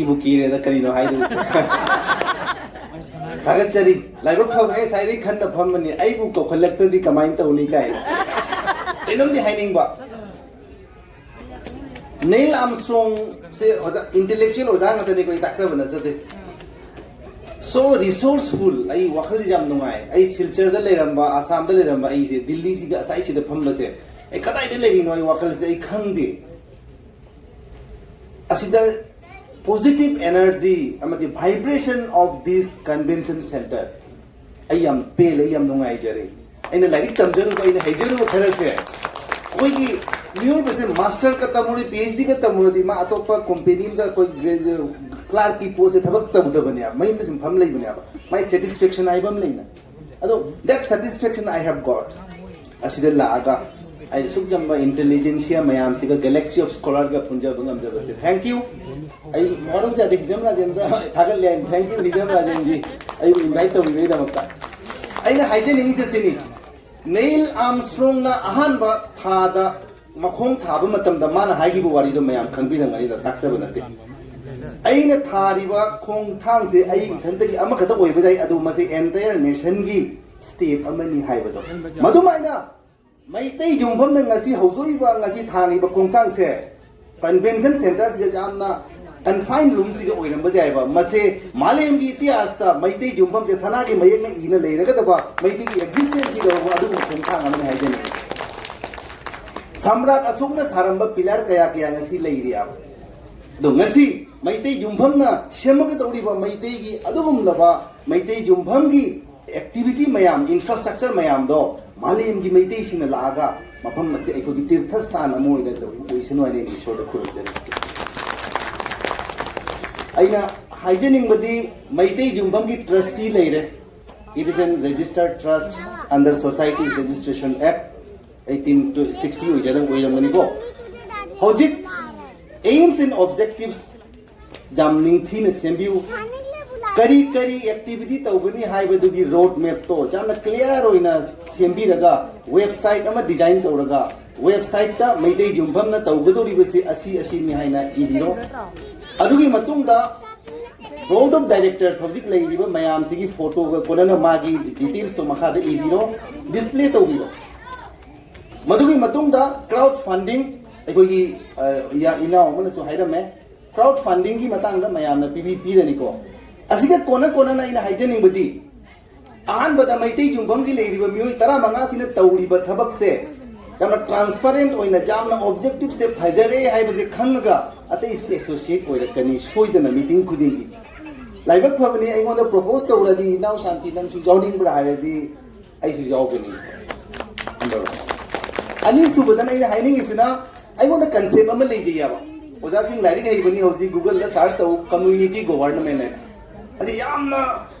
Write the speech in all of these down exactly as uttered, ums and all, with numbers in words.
ꯕꯨ ꯀꯤꯔꯦꯗ, ꯀꯔꯤꯅꯣ ꯍꯥꯏꯗꯣꯏꯁꯦ? ꯊꯥꯒꯠꯆꯔꯤ꯫ ꯂꯥꯏꯕꯛ ꯐꯕꯅꯦ, ꯉꯁꯥꯏꯗꯩ ꯈꯟꯅ ꯐꯝꯕꯅꯤ, ꯑꯩꯕꯨ ꯀꯧꯈꯠꯂꯛꯇ꯭ꯔꯗꯤ ꯀꯃꯥꯏꯅ ꯇꯧꯅꯤ ꯀꯥꯏꯅ꯫ ꯀꯩꯅꯣꯝꯗꯤ ꯍꯥꯏꯅꯤꯡꯕ꯫ ꯅꯤꯜ ꯑꯥꯔꯝꯁꯇ꯭ꯔꯣꯡꯁꯦ ꯑꯣꯖꯥ, intellectual ꯑꯣꯖꯥ ꯉꯥꯛꯇꯅꯤꯀꯣ, ꯑꯩ ꯇꯥꯛꯆꯕ ꯅꯠꯆꯗꯦ꯫ So resourceful, ꯑꯩ ꯋꯥꯈꯜꯁꯦ ꯌꯥꯝ ꯅꯨꯡꯉꯥꯏ꯫ ꯑꯩ ꯁꯤꯜꯆꯔꯗ ꯂꯩꯔꯝꯕ, ꯑꯁꯥꯝꯗ ꯂꯩꯔꯝꯕ ꯑꯩꯁꯦ ꯗꯤꯜꯂꯤꯁꯤꯒ ꯉꯁꯥꯏꯁꯤꯗ ꯐꯝꯕꯁꯦ, ꯑꯩ ꯀꯗꯥꯏꯗ ꯂꯩꯔꯤꯅꯣ ꯑꯩ ꯋꯥꯈꯜꯁꯦ ꯑꯩ ꯈꯪꯗꯦ꯫ ꯑꯁꯤꯗ positive energy ꯑꯃꯗꯤ vibration of this convention center, ꯑꯩ ꯌꯥꯝ ꯄꯦꯜꯂꯦ, ꯑꯩ ꯌꯥꯝ ꯅꯨꯡꯉꯥꯏꯖꯔꯦ꯫ ꯑꯩꯅ ꯂꯥꯏꯔꯤꯛ ꯇꯝꯖꯔꯨꯕ, ꯑꯩꯅ ꯍꯩꯖꯔꯨꯕ ꯈꯔꯁꯦ, ꯑꯩꯈꯣꯏꯒꯤ ꯃꯤꯑꯣꯏꯕꯁꯦ ꯃꯥꯁꯇꯔꯒ ꯇꯝꯃꯨꯔꯗꯤ, ꯄꯤ ꯑꯩꯆ ꯗꯤꯒ ꯇꯝꯃꯨꯔꯗꯤ, ꯃꯥ ꯑꯇꯣꯞꯄ ꯀꯣꯝꯄꯦꯅꯤ ꯑꯃꯗ ꯑꯩꯈꯣꯏ ꯀ꯭ꯂꯥꯔꯛꯀꯤ ꯄꯣꯁꯁꯦ ꯊꯕꯛ ꯇꯧꯗꯕꯅꯦꯕ, ꯃꯌꯨꯝꯗ ꯁꯨꯝ ꯐꯝ ꯂꯩꯕꯅꯦꯕ꯫ ꯃꯥꯏ ꯁꯦꯇꯤꯁꯐꯦꯛꯁꯟ ꯍꯥꯏꯕ ꯑꯃ ꯂꯩꯅ꯫ ꯑꯗꯣ that satisfaction I have got꯫ ꯑꯁꯤꯗ ꯂꯥꯛꯑꯒ ꯑꯩ ꯁꯨꯛ ꯌꯥꯝꯕ ꯏꯟꯇꯦꯂꯤꯖꯦꯟꯁꯤꯌꯥ ꯃꯌꯥꯝꯁꯤꯒ, ꯒꯦꯂꯦꯛꯁꯤ ꯑꯣꯐ ꯁ꯭ꯀꯣꯂꯔꯒ ꯄꯨꯟꯖꯕ ꯉꯝꯖꯕꯁꯦ, thank you꯫ ꯑꯩ ꯋꯥꯔꯧꯖꯗꯦ, ꯍꯤꯖꯝ ꯔꯥꯖꯦꯟꯗ ꯊꯥꯒꯠꯂꯦ꯫ Thank you, ꯍꯤꯖꯝ ꯔꯥꯖꯦꯟꯖꯤ, ꯑꯩꯕꯨ ꯏꯟꯚꯥꯏꯠ ꯇꯧꯕꯤꯕꯒꯤꯗꯃꯛꯇ꯫ ꯑꯩꯅ ꯍꯥꯏꯖꯅꯤꯡꯉꯤꯁꯦ ꯁꯤꯅꯤ, ꯅꯤꯜ ꯑꯥꯔꯝꯁꯇ꯭ꯔꯣꯡꯅ ꯑꯍꯥꯟꯕ ꯊꯥꯗ ꯃꯈꯣꯡ ꯊꯥꯕ ꯃꯇꯝꯗ ꯃꯥꯅ ꯍꯥꯏꯈꯤꯕ ꯋꯥꯔꯤꯗꯣ ꯃꯌꯥꯝ ꯈꯪꯕꯤꯔꯝꯒꯅꯤꯗ, ꯇꯥꯛꯆꯕ ꯅꯠꯇꯦ꯫ ꯑꯩꯅ ꯊꯥꯔꯤꯕ ꯈꯣꯡꯊꯥꯡꯁꯦ ꯑꯩ ꯏꯊꯟꯇꯒꯤ ꯑꯃꯈꯛꯇ ꯑꯣꯏꯕ ꯌꯥꯏ, ꯑꯗꯨ ꯃꯁꯤ entire nationꯒꯤ step ꯑꯃꯅꯤ ꯍꯥꯏꯕꯗꯣ꯫ ꯃꯗꯨꯃꯥꯏꯅ ꯃꯩꯇꯩ ꯌꯨꯝꯐꯝꯅ ꯉꯁꯤ ꯍꯧꯗꯣꯛꯏꯕ, ꯉꯁꯤ ꯊꯥꯡꯉꯤꯕ ꯈꯣꯡꯊꯥꯡꯁꯦ ꯀꯟꯚꯦꯟꯁꯟ ꯁꯦꯟꯇꯔꯁꯤꯗ ꯌꯥꯝꯅ confined roomꯁꯤꯗ ꯑꯣꯏꯔꯝꯕ ꯌꯥꯏꯕ꯫ ꯃꯁꯦ ꯃꯥꯂꯦꯝꯒꯤ ꯏꯇꯤꯍꯥꯁꯇ ꯃꯩꯇꯩ ꯌꯨꯝꯐꯝꯁꯦ ꯁꯅꯥꯒꯤ ꯃꯌꯦꯛꯅ ꯏꯅ ꯂꯩꯔꯒꯗꯕ, ꯃꯩꯇꯩꯒꯤ existenceꯀꯤꯗꯃꯛ ꯑꯗꯨꯒꯨꯝꯕ ꯈꯣꯡꯊꯥꯡ ꯑꯃꯅꯤ ꯍꯥꯏꯖꯅꯤꯡꯏ꯫ ꯁꯝꯔꯥꯠ ꯑꯁꯣꯛꯅ ꯁꯥꯔꯝꯕ pillar ꯀꯌꯥ ꯀꯌꯥ ꯉꯁꯤ ꯂꯩꯔꯤꯑꯕ꯫ ꯑꯗꯣ ꯉꯁꯤ ꯃꯩꯇꯩ ꯌꯨꯝꯐꯝꯅ ꯁꯦꯝꯃꯛꯀꯗꯧꯔꯤꯕ ꯃꯩꯇꯩꯒꯤ ꯑꯗꯨꯒꯨꯝꯂꯕ ꯃꯩꯇꯩ ꯌꯨꯝꯐꯝꯒꯤ activity ꯃꯌꯥꯝ, infrastructure ꯃꯌꯥꯝꯗꯣ ꯃꯥꯂꯦꯝꯒꯤ ꯃꯩꯇꯩꯁꯤꯡꯅ ꯂꯥꯛꯑꯒ ꯃꯐꯝ ꯑꯁꯤ ꯑꯩꯈꯣꯏꯒꯤ ꯇꯤꯔꯊ ꯁ꯭ꯊꯥꯟ ꯑꯃ ꯑꯣꯏꯅ ꯂꯣꯏꯁꯅꯨ ꯍꯥꯏꯅ ꯑꯩꯅ ꯏꯁꯣꯔꯗ ꯈꯨꯔꯨꯝꯖꯔꯤ꯫ ꯑꯩꯅ ꯍꯥꯏꯖꯅꯤꯡꯕꯗꯤ ꯃꯩꯇꯩ ꯌꯨꯝꯐꯝꯒꯤ trustee ꯂꯩꯔꯦ, it is an registered trust under Society Registration Act eighteen sixty ꯑꯣꯏꯖꯔ-, ꯑꯣꯏꯔꯝꯒꯅꯤꯀꯣ꯫ ꯍꯧꯖꯤꯛ aims and objectives ꯌꯥꯝ ꯅꯤꯡꯊꯤꯅ ꯁꯦꯝꯕꯤꯌꯨ꯫ ꯀꯔꯤ ꯀꯔꯤ activity ꯇꯧꯒꯅꯤ ꯍꯥꯏꯕꯗꯨꯒꯤ road mapꯇꯣ ꯌꯥꯝꯅ clear ꯑꯣꯏꯅ ꯁꯦꯝꯕꯤꯔꯒ, website ꯑꯃ design ꯇꯧꯔꯒ, websiteꯇ ꯃꯩꯇꯩ ꯌꯨꯝꯐꯝꯅ ꯇꯧꯒꯗꯧꯔꯤꯕꯁꯤ ꯑꯁꯤ ꯑꯁꯤꯅꯤ ꯍꯥꯏꯅ ꯏꯕꯤꯔꯣ꯫ ꯑꯗꯨꯒꯤ ꯃꯇꯨꯡꯗ board of directors ꯍꯧꯖꯤꯛ ꯂꯩꯔꯤꯕ ꯃꯌꯥꯝꯁꯤꯒꯤ ꯐꯣꯇꯣꯒ ꯀꯣꯟꯅꯅ ꯃꯥꯒꯤ ꯗꯤꯇꯦꯜꯁꯇꯣ ꯃꯈꯥꯗ ꯏꯕꯤꯔꯣ, ꯗꯤꯁꯄ꯭ꯂꯦ ꯇꯧꯕꯤꯔꯣ꯫ ꯃꯗꯨꯒꯤ ꯃꯇꯨꯡꯗ ꯀ꯭ꯔꯥꯎꯗ ꯐꯟꯗꯤꯡ, ꯑꯩꯈꯣꯏꯒꯤ ꯑ, ꯏꯌꯥ- ꯏꯅꯥꯎ ꯑꯃꯅꯁꯨ ꯍꯥꯏꯔꯝꯃꯦ, ꯀ꯭ꯔꯥꯎꯗ ꯐꯟꯗꯤꯡꯒꯤ ꯃꯇꯥꯡꯗ ꯃꯌꯥꯝꯅ ꯄꯤꯕꯤ ꯄꯤꯔꯅꯤꯀꯣ꯫ ꯑꯁꯤꯒ ꯀꯣꯟꯅ ꯀꯣꯟꯅꯅ ꯑꯩꯅ ꯍꯥꯏꯖꯅꯤꯡꯕꯗꯤ, ꯑꯍꯥꯟꯕꯗ ꯃꯩꯇꯩ ꯌꯨꯝꯐꯝꯒꯤ ꯂꯩꯔꯤꯕ ꯃꯤꯑꯣꯏ ꯇꯔꯥꯃꯉꯥꯁꯤꯅ ꯇꯧꯔꯤꯕ ꯊꯕꯛꯁꯦ ꯌꯥꯝꯅ ꯇ꯭ꯔꯥꯟꯁꯄꯔꯦꯟ ꯑꯣꯏꯅ, ꯌꯥꯝꯅ ꯑꯣꯕꯖꯦꯛꯇꯤꯚꯁꯦ ꯐꯖꯔꯦ ꯍꯥꯏꯕꯁꯦ ꯈꯪꯉꯒ ꯑꯇꯩꯁꯨ ꯑꯦꯁꯣꯁꯤꯌꯦꯠ ꯑꯣꯏꯔꯛꯀꯅꯤ ꯁꯣꯏꯗꯅ ꯃꯤꯇꯤꯡ ꯈꯨꯗꯤꯡꯒꯤ꯫ ꯂꯥꯏꯕꯛ ꯐꯕꯅꯤ, ꯑꯩꯉꯣꯟꯗ ꯄ꯭ꯔꯣꯄꯣꯁ ꯇꯧꯔꯗꯤ, "ꯏꯅꯥꯎ ꯁꯥꯟꯇꯤ, ꯅꯪꯁꯨ ꯌꯥꯎꯅꯤꯡꯕ꯭ꯔꯥ?" ꯍꯥꯏꯔꯗꯤ ꯑꯩꯁꯨ ꯌꯥꯎꯒꯅꯤ꯫ ꯑꯅꯤꯁꯨꯕꯗꯅ ꯑꯩꯅ ꯍꯥꯏꯅꯤꯡꯉꯤꯁꯤꯅ, ꯑꯩꯉꯣꯟꯗ ꯀꯟꯁꯦꯞ ꯑꯃ ꯂꯩꯖꯩꯌꯦꯕ꯫ ꯑꯣꯖꯥꯁꯤꯡ ꯂꯥꯏꯔꯤꯛ ꯍꯩꯕꯅꯤ, ꯍꯧꯖꯤꯛ ꯒꯨꯒꯜꯗ ꯁꯥꯔꯆ ꯇꯧ, ꯀꯝꯃ꯭ꯌꯨꯅꯤꯇꯤ ꯒꯣꯚꯔꯅꯃꯦꯟ ꯍꯥꯏꯅ꯫ ꯑꯗ ꯌꯥꯝꯅ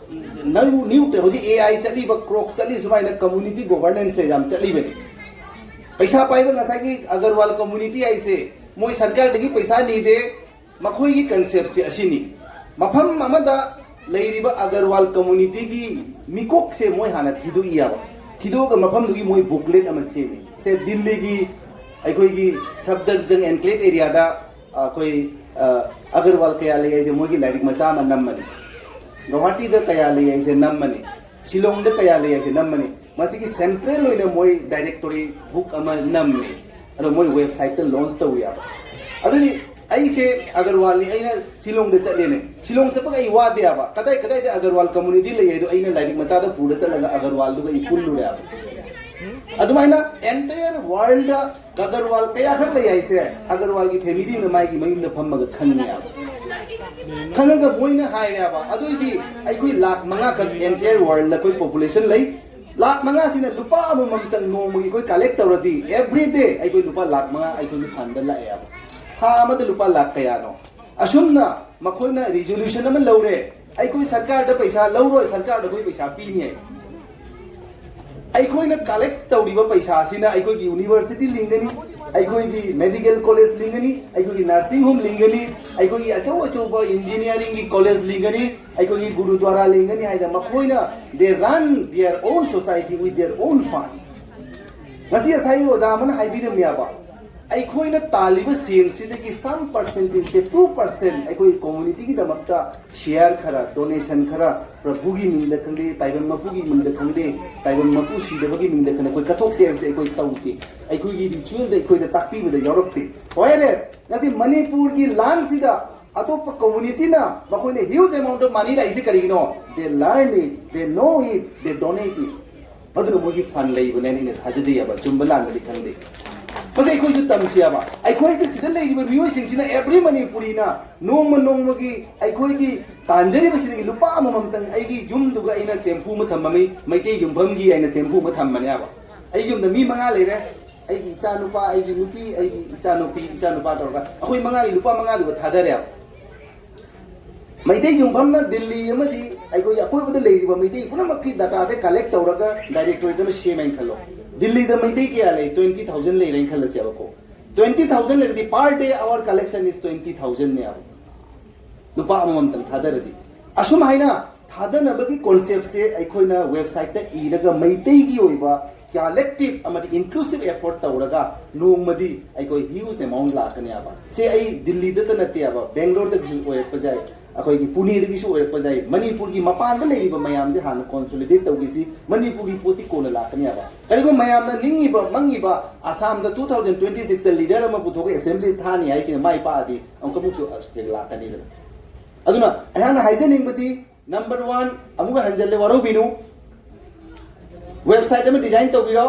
ꯅ꯭ꯌꯨ ꯅ꯭ꯌꯨ ꯍꯧꯖꯤꯛ ꯑꯦ ꯑꯥꯏ ꯆꯠꯂꯤꯕ, ꯀ꯭ꯔꯣꯛꯁ ꯆꯠꯂꯤ, ꯁꯨꯃꯥꯏꯅ ꯀꯝꯃ꯭ꯌꯨꯅꯤꯇꯤ ꯒꯣꯚꯔꯅꯦꯟꯁꯁꯦ ꯌꯥꯝ ꯆꯠꯂꯤꯕꯅꯤ꯫ ꯄꯩꯁꯥ ꯄꯥꯏꯕ ꯉꯁꯥꯏꯒꯤ ꯑꯒꯔꯋꯥꯜ ꯀꯝꯃ꯭ꯌꯨꯅꯤꯇꯤ ꯍꯥꯏꯁꯦ, ꯃꯣꯏ ꯁꯔꯀꯥꯔꯗꯒꯤ ꯄꯩꯁꯥ ꯅꯤꯗꯦ, ꯃꯈꯣꯏꯒꯤ ꯀꯟꯁꯦꯞꯁꯦ ꯑꯁꯤꯅꯤ꯫ ꯃꯐꯝ ꯑꯃꯗ ꯂꯩꯔꯤꯕ ꯑꯒꯔꯋꯥꯜ ꯀꯝꯃꯨꯅꯤꯇꯤꯒꯤ ꯃꯤꯀꯣꯛꯁꯦ ꯃꯣꯏ ꯍꯥꯟꯅ ꯊꯤꯗꯣꯛꯏ ꯍꯥꯏꯕ꯫ ꯊꯤꯗꯣꯛꯑꯒ ꯃꯐꯝꯗꯨꯒꯤ ꯃꯣꯏ ꯕꯨꯛꯂꯦꯠ ꯑꯃ ꯁꯦꯝꯃꯤ꯫ ꯁꯦ ꯗꯤꯜꯂꯤꯒꯤ ꯑꯩꯈꯣꯏꯒꯤ ꯁꯐꯗꯔꯖꯪ ꯑꯦꯟꯀ꯭ꯂꯦꯚ ꯑꯦꯔꯤꯌꯥꯗ ꯑꯩꯈꯣꯏ, ꯑ, ꯑꯒꯔꯋꯥꯜ ꯀꯌꯥ ꯂꯩ ꯍꯥꯏꯁꯦ ꯃꯣꯏꯒꯤ ꯂꯥꯏꯔꯤꯛ ꯃꯆꯥ ꯑꯃ ꯅꯝꯃꯅꯤ꯫ ꯒꯧꯍꯥꯇꯤꯗ ꯀꯌꯥ ꯂꯩ ꯍꯥꯏꯁꯦ ꯅꯝꯃꯅꯤ꯫ ꯁꯤꯂꯣꯡꯗ ꯀꯌꯥ ꯂꯩ ꯍꯥꯏꯁꯦ ꯅꯝꯃꯅꯤ꯫ ꯃꯁꯤꯒꯤ ꯁꯦꯟꯇ꯭ꯔꯦꯜ ꯑꯣꯏꯅ ꯃꯣꯏ ꯗꯥꯏꯔꯦꯛꯇꯣꯔꯤ ꯕꯨꯛ ꯑꯃ ꯅꯝꯃꯦ꯫ ꯑꯗꯣ ꯃꯣꯏ ꯋꯦꯕꯁꯥꯏꯠꯇ ꯂꯣꯟꯆ ꯇꯧꯋꯦꯕ꯫ ꯑꯗꯨꯗꯤ ꯑꯩꯁꯦ ꯑꯒꯔꯋꯥꯜꯅꯤ, ꯑꯩꯅ ꯁꯤꯂꯣꯡꯗ ꯆꯠꯂꯦꯅꯦ꯫ ꯁꯤꯂꯣꯡ ꯆꯠꯄꯒ ꯑꯩ ꯋꯥꯗꯦꯕ꯫ ꯀꯗꯥꯏ ꯀꯗꯥꯏꯗ ꯑꯒꯔꯋꯥꯜ ꯀꯝꯃꯨꯅꯤꯇꯤ ꯂꯩ ꯍꯥꯏꯗꯣ ꯑꯩꯅ ꯂꯥꯏꯔꯤꯛ ꯃꯆꯥꯗ ꯄꯨꯔ ꯆꯠꯂꯒ ꯑꯒꯔꯋꯥꯜꯗꯨꯒ ꯑꯩ ꯄꯨꯜꯂꯨꯔꯦꯕ꯫ ꯑꯗꯨꯃꯥꯏꯅ ꯑꯦꯟꯇꯥꯌꯔ ꯋꯥꯔꯜꯗ ꯑꯒꯔꯋꯥꯜ ꯀꯌꯥꯈꯛ ꯂꯩ ꯍꯥꯏꯁꯦ ꯑꯒꯔꯋꯥꯜꯒꯤ ꯐꯦꯃꯤꯂꯤꯅ ꯃꯥꯒꯤ ꯃꯌꯨꯝꯗ ꯐꯝꯃꯒ ꯈꯪꯉꯦꯕ꯫ ꯈꯪꯉꯒ ꯃꯣꯏꯅ ꯍꯥꯏꯔꯦꯕ, "ꯑꯗꯨꯑꯣꯏꯗꯤ ꯑꯩꯈꯣꯏ ꯂꯥꯛ ꯃꯉꯥꯈꯛ ꯑꯦꯟꯇꯥꯌꯔ ꯋꯥꯔꯜꯗ ꯑꯩꯈꯣꯏ ꯄꯣꯄꯨꯂꯦꯁꯟ ꯂꯩ꯫ ꯂꯥꯛ ꯃꯉꯥꯁꯤꯅ ꯂꯨꯄꯥ ꯑꯃꯃꯝꯇꯪ ꯅꯣꯡꯃꯒꯤ ꯑꯩꯈꯣꯏ ꯀꯂꯦꯛ ꯇꯧꯔꯗꯤ ꯑꯦꯕ꯭ꯔꯤ ꯗꯦ ꯑꯩꯈꯣꯏ ꯂꯨꯄꯥ ꯂꯥꯛ ꯃꯉꯥ ꯑꯩꯈꯣꯏꯒꯤ ꯐꯟꯗ ꯂꯥꯛꯑꯦꯕ꯫ ꯊꯥ ꯑꯃꯗ ꯂꯨꯄꯥ ꯂꯥꯛ ꯀꯌꯥꯅꯣ?" ꯑꯁꯨꯝꯅ ꯃꯈꯣꯏꯅ ꯔꯤꯖꯣꯂꯨꯁꯟ ꯑꯃ ꯂꯧꯔꯦ, "ꯑꯩꯈꯣꯏ ꯁꯔꯀꯥꯔꯗ ꯄꯩꯁꯥ ꯂꯧꯔꯣꯏ, ꯁꯔꯀꯥꯔꯗ ꯑꯩꯈꯣꯏ ꯄꯩꯁꯥ ꯄꯤꯅꯤ" ꯍꯥꯏ꯫ ꯑꯩꯈꯣꯏꯅ ꯀꯂꯦꯛ ꯇꯧꯔꯤꯕ ꯄꯩꯁꯥꯁꯤꯅ ꯑꯩꯈꯣꯏꯒꯤ ꯌꯨꯅꯤꯚꯔꯁꯤꯇꯤ ꯂꯤꯡꯒꯅꯤ, ꯑꯩꯈꯣꯏꯒꯤ ꯃꯦꯗꯤꯀꯦꯜ ꯀꯣꯂꯦꯖ ꯂꯤꯡꯒꯅꯤ, ꯑꯩꯈꯣꯏꯒꯤ ꯅꯔꯁꯤꯡ ꯍꯣꯝ ꯂꯤꯡꯒꯅꯤ, ꯑꯩꯈꯣꯏꯒꯤ ꯑꯆꯧ ꯑꯆꯧꯕ ꯏꯟꯖꯤꯅꯤꯌꯥꯔꯤꯡꯒꯤ ꯀꯣꯂꯦꯖ ꯂꯤꯡꯒꯅꯤ, ꯑꯩꯈꯣꯏꯒꯤ ꯒꯨꯔꯨꯗ꯭ꯋꯥꯔꯥ ꯂꯤꯡꯒꯅꯤ ꯍꯥꯏꯅ ꯃꯈꯣꯏꯅ they run their own society with their own fund꯫ ꯉꯁꯤ ꯉꯁꯥꯏꯒꯤ ꯑꯣꯖꯥ ꯑꯃꯅ ꯍꯥꯏꯕꯤꯔꯝꯃꯦꯕ, ꯑꯩꯈꯣꯏꯅ ꯇꯥꯜꯂꯤꯕ ꯁꯦꯜꯁꯤꯗꯒꯤ some percentage ꯁꯦ, two percent ꯑꯩꯈꯣꯏ ꯀꯝꯃ꯭ꯌꯨꯅꯤꯇꯤꯒꯤꯗꯃꯛꯇ ꯁꯤꯌꯥꯔ ꯈꯔ, ꯗꯣꯅꯦꯁꯟ ꯈꯔ, ꯄ꯭ꯔꯚꯨꯒꯤ ꯃꯤꯡꯗ ꯈꯪꯗꯦ, ꯇꯥꯏꯕꯪ ꯃꯄꯨꯒꯤ ꯃꯤꯡꯗ ꯈꯪꯗꯦ, ꯇꯥꯏꯕꯪ ꯃꯄꯨ ꯁꯤꯗꯕꯒꯤ ꯃꯤꯡꯗ ꯈꯪꯗꯦ, ꯑꯩꯈꯣꯏ ꯀꯠꯊꯣꯛꯁꯦ ꯍꯥꯏꯕꯁꯦ ꯑꯩꯈꯣꯏ ꯇꯧꯗꯦ꯫ ꯑꯩꯈꯣꯏꯒꯤ ꯔꯤꯆꯨꯋꯦꯜꯗ ꯑꯩꯈꯣꯏꯗ ꯇꯥꯛꯄꯤꯕꯗ ꯌꯥꯎꯔꯛꯇꯦ꯫ ꯋꯥꯌꯔꯂꯦꯁ ꯉꯁꯤ ꯃꯅꯤꯄꯨꯔꯒꯤ ꯂꯥꯟꯁꯤꯗ ꯑꯇꯣꯞꯄ ꯀꯝꯃꯨꯅꯤꯇꯤꯅ ꯃꯈꯣꯏꯅ huge amount of money ꯂꯥꯛꯏꯁꯦ ꯀꯔꯤꯒꯤꯅꯣ? They learn it, they know it, they donate it. ꯑꯗꯨꯅ ꯃꯣꯏꯒꯤ ꯐꯟ ꯂꯩꯕꯅꯦꯅ ꯑꯩꯅ ꯊꯥꯖꯖꯩꯑꯕ꯫ ꯆꯨꯝꯕ ꯂꯥꯟꯕꯗꯤ ꯈꯪꯗꯦ꯫ ꯃꯁꯤ ꯑꯩꯈꯣꯏꯁꯨ ꯇꯝꯁꯤ ꯍꯥꯏꯕ꯫ ꯑꯩꯈꯣꯏꯗ ꯁꯤꯗ ꯂꯩꯔꯤꯕ ꯃꯤꯑꯣꯏꯁꯤꯡꯁꯤꯅ every ꯃꯅꯤꯄꯨꯔꯤꯅ ꯅꯣꯡꯃ ꯅꯣꯡꯃꯒꯤ ꯑꯩꯈꯣꯏꯒꯤ ꯇꯥꯟꯖꯔꯤꯕꯁꯤꯗꯒꯤ ꯂꯨꯄꯥ ꯑꯃꯃꯝꯇꯪ ꯑꯩꯒꯤ ꯌꯨꯝꯗꯨꯒ ꯑꯩꯅ ꯁꯦꯝꯐꯨ ꯑꯃ ꯊꯝꯃꯝꯃꯤ, ꯃꯩꯇꯩ ꯌꯨꯝꯐꯝꯒꯤ ꯑꯩꯅ ꯁꯦꯝꯐꯨ ꯑꯃ ꯊꯝꯕꯅꯦ ꯍꯥꯏꯕ꯫ ꯑꯩ ꯌꯨꯝꯗ ꯃꯤ ꯃꯉꯥ ꯂꯩꯔꯦ, ꯑꯩꯒꯤ ꯏꯆꯥ ꯅꯨꯄꯥ, ꯑꯩꯒꯤ ꯅꯨꯄꯤ, ꯑꯩꯒꯤ ꯏꯆꯥ ꯅꯨꯄꯤ, ꯏꯆꯥ ꯅꯨꯄꯥ ꯇꯧꯔꯒ ꯑꯩꯈꯣꯏ ꯃꯉꯥꯒꯤ ꯂꯨꯄꯥ ꯃꯉꯥꯗꯨꯒ ꯊꯥꯗꯔꯦꯕ꯫ ꯃꯩꯇꯩ ꯌꯨꯝꯐꯝꯅ ꯗꯤꯜꯂꯤ ꯑꯃꯗꯤ ꯑꯩꯈꯣꯏꯒꯤ ꯑꯀꯣꯏꯕꯗ ꯂꯩꯔꯤꯕ ꯃꯩꯇꯩ ꯄꯨꯝꯅꯃꯛꯀꯤ ꯗꯥꯇꯥꯁꯦ ꯀꯂꯦꯛ ꯇꯧꯔꯒ ꯗꯥꯏꯔꯦꯛꯇꯣꯔꯦꯠ ꯑꯃ ꯁꯦꯝꯃꯦꯅ ꯈꯜꯂꯣ꯫ ꯗꯤꯜꯂꯤꯗ ꯃꯩꯇꯩ ꯀꯌꯥ ꯂꯩ? Twenty thousand ꯂꯩꯔꯦꯅ ꯈꯜꯂꯁꯦꯕꯀꯣ꯫ Twenty thousand ꯂꯩꯔꯗꯤ per day our collection is twenty thousand ꯅꯦꯕ꯫ ꯂꯨꯄꯥ ꯑꯃꯃꯝꯇꯪ ꯊꯥꯗꯔꯗꯤ꯫ ꯑꯁꯨꯝ ꯍꯥꯏꯅ ꯊꯥꯗꯅꯕꯒꯤ ꯀꯣꯟꯁꯦꯞꯁꯦ ꯑꯩꯈꯣꯏꯅ ꯋꯦꯕꯁꯥꯏꯠꯇ ꯏꯔꯒ ꯃꯩꯇꯩꯒꯤ ꯑꯣꯏꯕ ꯀꯂꯦꯛꯇꯤꯞ ꯑꯃꯗꯤ ꯏꯟꯀ꯭ꯂꯨꯁꯤꯞ ꯑꯦꯐꯣꯔꯠ ꯇꯧꯔꯒ ꯅꯣꯡꯃꯗꯤ ꯑꯩꯈꯣꯏ huge amount ꯂꯥꯛꯀꯅꯦꯕ꯫ ꯁꯤ ꯑꯩ ꯗꯤꯜꯂꯤꯗꯇ ꯅꯠꯇꯦꯕ, ꯕꯦꯡꯒ꯭ꯂꯣꯔꯗꯒꯤꯁꯨ ꯑꯣꯏꯔꯛꯄ ꯌꯥꯏ, ꯑꯩꯈꯣꯏꯒꯤ ꯄꯨꯅꯦꯗꯒꯤꯁꯨ ꯑꯣꯏꯔꯛꯄ ꯌꯥꯏ꯫ ꯃꯅꯤꯄꯨꯔꯒꯤ ꯃꯄꯥꯟꯗ ꯂꯩꯔꯤꯕ ꯃꯌꯥꯝꯁꯦ ꯍꯥꯟꯅ ꯀꯣꯟꯁꯣꯂꯤꯗꯦꯠ ꯇꯧꯈꯤꯁꯤ, ꯃꯅꯤꯄꯨꯔꯒꯤ ꯄꯣꯠꯇꯤ ꯀꯣꯟꯅ ꯂꯥꯛꯀꯅꯦꯕ꯫ ꯀꯔꯤꯒꯨꯝꯕ ꯃꯌꯥꯝꯅ ꯅꯤꯡꯉꯤꯕ ꯃꯪꯉꯤꯕ ꯑꯁꯥꯝꯗ two thousand twenty sixꯇ ꯂꯤꯗꯔ ꯑꯃ ꯄꯨꯊꯣꯛꯑꯒ ꯑꯦꯁꯦꯝꯕ꯭ꯂꯤ ꯊꯥꯅꯤ ꯍꯥꯏꯁꯤꯅ ꯃꯥꯏ ꯄꯥꯛꯑꯗꯤ ꯑꯃꯨꯛꯀꯃꯨꯛꯁꯨ ꯍꯦꯛ ꯂꯥꯛꯀꯅꯤꯗꯅ꯫ ꯑꯗꯨꯅ ꯑꯩꯍꯥꯛꯅ ꯍꯥꯏꯖꯅꯤꯡꯕꯗꯤ, ꯅꯝꯕꯔ ꯋꯥꯟ, ꯑꯃꯨꯛꯀ ꯍꯟꯖꯜꯂꯦ, ꯋꯥꯔꯧꯕꯤꯅꯨ꯫ ꯋꯦꯕꯁꯥꯏꯠ ꯑꯃ ꯗꯤꯖꯥꯏꯟ ꯇꯧꯕꯤꯔꯣ꯫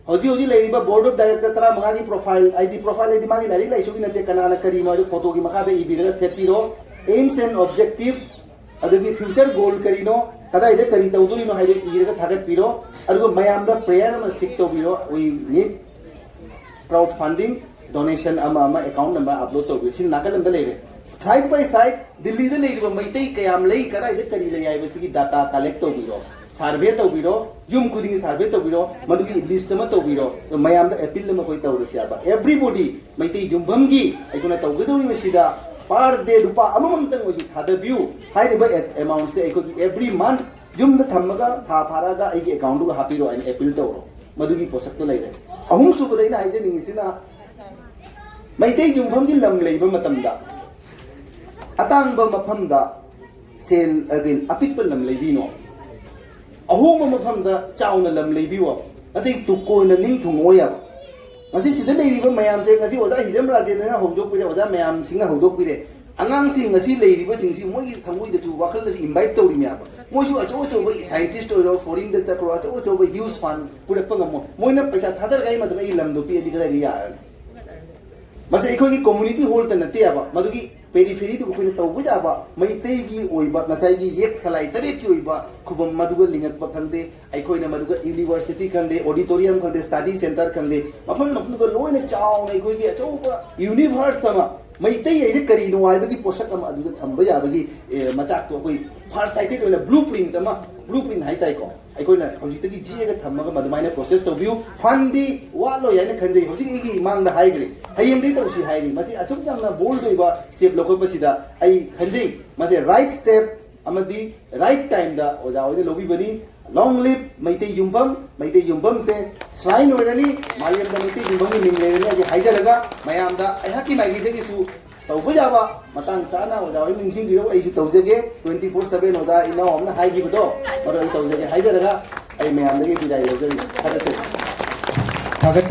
ꯍꯧꯖꯤꯛ ꯍꯧꯖꯤꯛ ꯂꯩꯔꯤꯕ ꯕꯣꯔꯗ ꯑꯣꯐ ꯗꯥꯏꯔꯦꯛꯇꯔ ꯇꯔꯥꯃꯉꯥꯒꯤ ꯄ꯭ꯔꯣꯐꯥꯏꯜ, ꯍꯥꯏꯗꯤ ꯄ꯭ꯔꯣꯐꯥꯏꯜ ꯍꯥꯏꯗꯤ ꯃꯥꯒꯤ ꯂꯥꯏꯔꯤꯛ ꯂꯥꯏꯁꯨꯒꯤ ꯅꯠꯇꯦ, ꯀꯅꯥꯅ ꯀꯔꯤꯅꯣ ꯍꯥꯏꯗꯣ ꯐꯣꯇꯣꯒꯤ ꯃꯈꯥꯗ ꯏꯕꯤꯔꯒ ꯊꯦꯠꯄꯤꯔꯣ꯫ Aims and objectives, ꯑꯗꯨꯒꯤ future goal ꯀꯔꯤꯅꯣ, ꯀꯗꯥꯏꯗ ꯀꯔꯤ ꯇꯧꯗꯣꯔꯤꯅꯣ ꯍꯥꯏꯗꯣ ꯏꯔꯒ ꯊꯥꯒꯠꯄꯤꯔꯣ꯫ ꯑꯗꯨꯒ ꯃꯌꯥꯝꯗ prayer ꯑꯃ seek ꯇꯧꯕꯤꯔꯣ, "We need crowd funding, donation ꯑꯃ ꯑꯃ account number upload ꯇꯧꯕꯤꯔꯣ"꯫ ꯁꯤꯅ ꯅꯥꯀꯜ ꯑꯃꯗ ꯂꯩꯔꯦ꯫ Side by side ꯗꯤꯜꯂꯤꯗ ꯂꯩꯔꯤꯕ ꯃꯩꯇꯩ ꯀꯌꯥꯝ ꯂꯩ, ꯀꯗꯥꯏꯗ ꯀꯔꯤ ꯂꯩ ꯍꯥꯏꯕꯁꯤꯒꯤ ꯗꯥꯇꯥ ꯀꯂꯦꯛ ꯇꯧꯕꯤꯔꯣ, ꯁꯔꯚꯦ ꯇꯧꯕꯤꯔꯣ, ꯌꯨꯝ ꯈꯨꯗꯤꯡꯒꯤ ꯁꯔꯚꯦ ꯇꯧꯕꯤꯔꯣ, ꯃꯗꯨꯒꯤ ꯂꯤꯁ꯭ꯠ ꯑꯃ ꯇꯧꯕꯤꯔꯣ꯫ ꯃꯌꯥꯝꯗ ꯑꯦꯄꯤꯜ ꯑꯃ ꯑꯩꯈꯣꯏ ꯇꯧꯔꯁꯤ ꯍꯥꯏꯕ꯫ Everybody, ꯃꯩꯇꯩ ꯌꯨꯝꯐꯝꯒꯤ ꯑꯩꯈꯣꯏꯅ ꯇꯧꯒꯗꯧꯔꯤꯕꯁꯤꯗ per day ꯂꯨꯄꯥ ꯑꯃꯃꯝꯇꯪ ꯑꯣꯏꯁꯨ ꯊꯥꯗꯕꯤꯌꯨ꯫ ꯍꯥꯏꯔꯤꯕ ꯑꯦꯃꯥꯎꯟꯁꯦ ꯑꯩꯈꯣꯏꯒꯤ every month ꯌꯨꯝꯗ ꯊꯝꯃꯒ ꯊꯥ ꯐꯥꯔꯛꯑꯒ ꯑꯩꯒꯤ ꯑꯦꯀꯥꯎꯟꯗꯨꯒ ꯍꯥꯞꯄꯤꯔꯣ ꯍꯥꯏꯅ ꯑꯦꯄꯤꯜ ꯇꯧꯔꯣ꯫ ꯃꯗꯨꯒꯤ ꯄꯣꯠꯁꯛꯇꯣ ꯂꯩꯔꯦ꯫ ꯑꯍꯨꯝꯁꯨꯕꯗ ꯑꯩꯅ ꯍꯥꯏꯖꯅꯤꯡꯉꯤꯁꯤꯅ, ꯃꯩꯇꯩ ꯌꯨꯝꯐꯝꯒꯤ ꯂꯝ ꯂꯩꯕ ꯃꯇꯝꯗ ꯑꯇꯥꯡꯕ ꯃꯐꯝꯗ ꯁꯦꯜ ꯑꯒꯤ ꯑꯄꯤꯛꯄ ꯂꯝ ꯂꯩꯕꯤꯅꯣ, ꯑꯍꯣꯡꯕ ꯃꯐꯝꯗ ꯆꯥꯎꯅ ꯂꯝ ꯂꯩꯕꯤꯌꯨ ꯍꯥꯏꯕ, ꯅꯠꯇꯦ ꯇꯨꯀꯣꯏꯅ ꯅꯤꯡ ꯊꯨꯡꯉꯣꯏ ꯍꯥꯏꯕ꯫ ꯉꯁꯤ ꯁꯤꯗ ꯂꯩꯔꯤꯕ ꯃꯌꯥꯝꯁꯦ, ꯉꯁꯤ ꯑꯣꯖꯥ ꯍꯤꯖꯝ ꯔꯥꯖꯦꯟꯗ꯭ꯔꯅ ꯍꯧꯗꯣꯛꯄꯤꯔꯦ, ꯑꯣꯖꯥ ꯃꯌꯥꯝꯁꯤꯡꯅ ꯍꯧꯗꯣꯛꯄꯤꯔꯦ꯫ ꯑꯉꯥꯡꯁꯤꯡ ꯉꯁꯤ ꯂꯩꯔꯤꯕꯁꯤꯡꯁꯤ ꯃꯣꯏꯒꯤ ꯊꯃꯣꯏꯗꯁꯨ ꯋꯥꯈꯜꯗꯁꯨ ꯏꯟꯚꯥꯏꯠ ꯇꯧꯔꯤꯅꯦ ꯍꯥꯏꯕ꯫ ꯃꯣꯏꯁꯨ ꯑꯆꯧ ꯑꯆꯧꯕ ꯁꯥꯏꯟꯇꯤꯁ ꯑꯣꯏꯔꯣ, ꯐꯣꯔꯤꯟꯗ ꯆꯠꯈ꯭ꯔꯣ, ꯑꯆꯧ ꯑꯆꯧꯕ ꯍ꯭ꯌꯨꯖ ꯐꯟ ꯄꯨꯔꯛꯄ ꯉꯝꯃꯣ꯫ ꯃꯣꯏꯅ ꯄꯩꯁꯥ ꯊꯥꯗꯔꯒ ꯑꯩ ꯃꯇꯝꯗ ꯑꯩꯒꯤ ꯂꯝꯗꯣ ꯄꯤꯔꯗꯤ ꯀꯗꯥꯏꯗ ꯌꯥꯔꯅꯤ? ꯃꯁꯤ ꯑꯩꯈꯣꯏꯒꯤ ꯀꯝꯃ꯭ꯌꯨꯅꯤꯇꯤ ꯍꯣꯜꯇ ꯅꯠꯇꯦꯕ, ꯃꯗꯨꯒꯤ ꯄꯦꯔꯤꯐꯦꯔꯤꯗꯨ ꯑꯩꯈꯣꯏꯅ ꯇꯧꯕ ꯌꯥꯕ, ꯃꯩꯇꯩꯒꯤ ꯑꯣꯏꯕ ꯉꯁꯥꯏꯒꯤ ꯌꯦꯛ ꯁꯂꯥꯏ ꯇꯔꯦꯠꯀꯤ ꯑꯣꯏꯕ ꯈꯨꯕꯝ ꯃꯗꯨꯒ ꯂꯤꯡꯉꯛꯄ ꯈꯪꯗꯦ, ꯑꯩꯈꯣꯏꯅ ꯃꯗꯨꯒ ꯌꯨꯅꯤꯚꯔꯁꯤꯇꯤ ꯈꯪꯗꯦ, ꯑꯣꯗꯤꯇꯣꯔꯤꯌꯝ ꯈꯪꯗꯦ, ꯁ꯭ꯇꯗꯤ ꯁꯦꯟꯇꯔ ꯈꯪꯗꯦ, ꯃꯐꯝ ꯃꯐꯝꯗꯨꯒ ꯂꯣꯏꯅ ꯆꯥꯎꯅ ꯑꯩꯈꯣꯏꯒꯤ ꯑꯆꯧꯕ ꯌꯨꯅꯤꯚꯔꯁ ꯑꯃ, ꯃꯩꯇꯩ ꯍꯥꯏꯁꯦ ꯀꯔꯤꯅꯣ ꯍꯥꯏꯕꯒꯤ ꯄꯣꯠꯁꯛ ꯑꯃ ꯑꯗꯨꯗ ꯊꯝꯕ ꯌꯥꯕꯒꯤ, ꯑꯦ, ꯃꯆꯥꯛꯇꯣ ꯑꯩꯈꯣꯏ ꯐꯥꯔ ꯁꯥꯏꯇꯦꯠ ꯑꯣꯏꯅ ꯕ꯭ꯂꯨ ꯄ꯭ꯔꯤꯟꯠ ꯑꯃ, ꯕ꯭ꯂꯨ ꯄ꯭ꯔꯤꯟꯠ ꯍꯥꯏꯇꯥꯔꯦꯀꯣ, ꯑꯩꯈꯣꯏꯅ ꯍꯧꯖꯤꯛꯇꯒꯤ ꯌꯦꯛꯑꯒ ꯊꯝꯃꯒ ꯃꯗꯨꯃꯥꯏꯅ ꯄ꯭ꯔꯣꯁꯦꯁ ꯇꯧꯕꯤꯌꯨ꯫ ꯐꯟꯗꯤ ꯋꯥꯠꯂꯣꯏ ꯍꯥꯏꯅ ꯈꯟꯖꯩ꯫ ꯍꯧꯖꯤꯛ ꯑꯩꯒꯤ ꯏꯃꯥꯡꯗ ꯍꯥꯏꯈ꯭ꯔꯦ, ꯍꯌꯦꯡꯗꯒꯤ ꯇꯧꯁꯤ ꯍꯥꯏꯔꯤ꯫ ꯃꯁꯤ ꯑꯁꯨꯛ ꯌꯥꯝꯅ ꯕꯣꯜꯗ ꯑꯣꯏꯕ ꯁ꯭ꯇꯦꯞ ꯂꯧꯈꯠꯄꯁꯤꯗ ꯑꯩ ꯈꯟꯖꯩ, ꯃꯁꯤ ꯔꯥꯏꯠ ꯁ꯭ꯇꯦꯞ ꯑꯃꯗꯤ ꯔꯥꯏꯠ ꯇꯥꯏꯝꯗ ꯑꯣꯖꯥ ꯍꯣꯏꯅ ꯂꯧꯕꯤꯕꯅꯤ꯫ ꯂꯣꯡ ꯂꯤꯞ ꯃꯩꯇꯩ ꯌꯨꯝꯐꯝ, ꯃꯩꯇꯩ ꯌꯨꯝꯐꯝꯁꯦ ꯁ꯭ꯔꯥꯏꯟ ꯑꯣꯏꯔꯅꯤ, ꯃꯥꯂꯦꯝꯗ ꯃꯩꯇꯩ ꯌꯨꯝꯐꯝꯒꯤ ꯃꯤꯡ ꯂꯩꯔꯅꯤ ꯍꯥꯏꯗꯤ ꯍꯥꯏꯖꯔꯒ, ꯃꯌꯥꯝꯗ ꯑꯩꯍꯥꯛꯀꯤ ꯃꯥꯏꯀꯩꯗꯒꯤꯁꯨ ꯇꯧꯕ ꯌꯥꯕ ꯃꯇꯥꯡ ꯆꯥꯅ ꯑꯣꯖꯥ ꯍꯣꯏ ꯅꯤꯡꯁꯤꯡꯕꯤꯔꯛꯎ꯫ ꯑꯩꯁꯨ ꯇꯧꯖꯒꯦ, ꯇ꯭ꯋꯦꯟꯇꯤ ꯐꯣꯔ ꯁꯚꯦꯟ ꯑꯣꯖꯥ ꯏꯅꯥꯎ ꯑꯃꯅ ꯍꯥꯏꯈꯤꯕꯗꯣ, ꯃꯗꯨ ꯑꯩ ꯇꯧꯖꯒꯦ ꯍꯥꯏꯖꯔꯒ ꯑꯩ ꯃꯌꯥꯝꯗꯒꯤ ꯕꯤꯗꯥꯏ ꯂꯧꯖꯔꯤ꯫ ꯊꯥꯒꯠꯆꯔꯤ꯫ ꯊꯥꯒꯠꯆꯔꯤ꯫